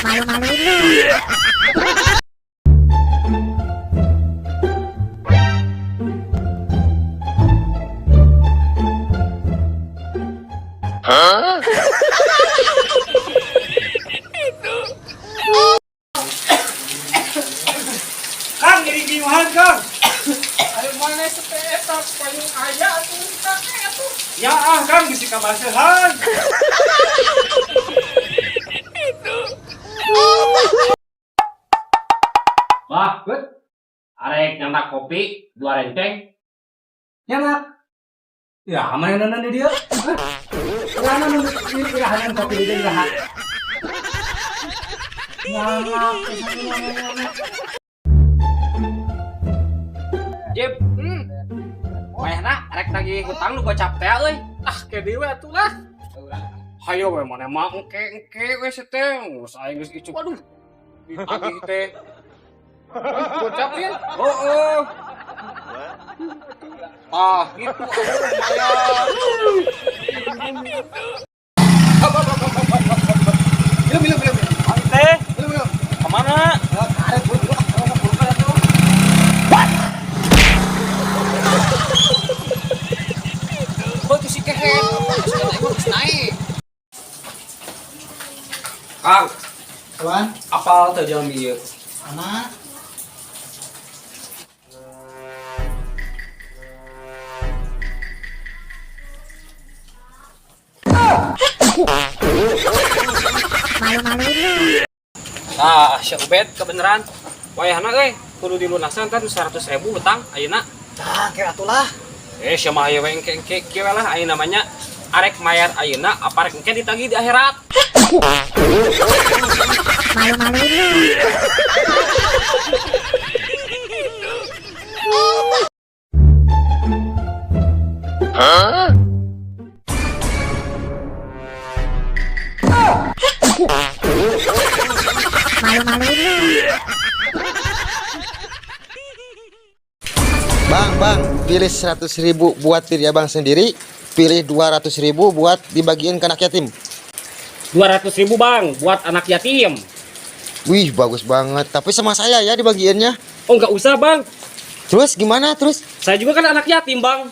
Malu-maluin lu. Kang, ngiring-ngiruhan, Kang. Ayo mana teh eta payung aya atuh kake atuh. Ya ah, Kang, bisi kabasehan. Wah, good. Arek nyandak kopi, 2 renceng. Nyanak. Ya, mana di dia? Mana irahanan kopi di dia irahan. Nyanak, nyanak. Jeb, Wayahna arek nagih hutang nu gocap teh euy. Ah, ke deui atuh lah. Hayo we maneh mah engke-engke we si teh. Geus aing geus icuk. Waduh. Ditagih teh. Gocap ya. Heeh. Ah, gitu lumayan. Minum, minum, minum. Teh, Minum, minum. kemana? Karet, buru, buru. Buru, buru. Beuh si kehet. Geus naik. Kang, Kawan, apal teu jalmi ieu? sama. Malu-maluin lu. Tah, si Ubed kebeneran. Wayahna euy, kudu dilunasan kan 100.000 hutang ayeuna. Tah, kira atuh lah. Sia mah hayo we engke-engke kieu lah ayeuna namanya arek mayar ayeuna apa arek engke ditagih di akhirat. Malu-maluin lu. Malu-maluin lu. Bang, bang, pilih 100.000 buat diri abang sendiri, pilih 200.000 buat dibagiin ke anak yatim. 200.000 bang, buat anak yatim. Wih, bagus banget. Tapi sama saya ya dibagiinnya. Oh, nggak usah bang. Terus gimana terus? Saya juga kan anak yatim bang.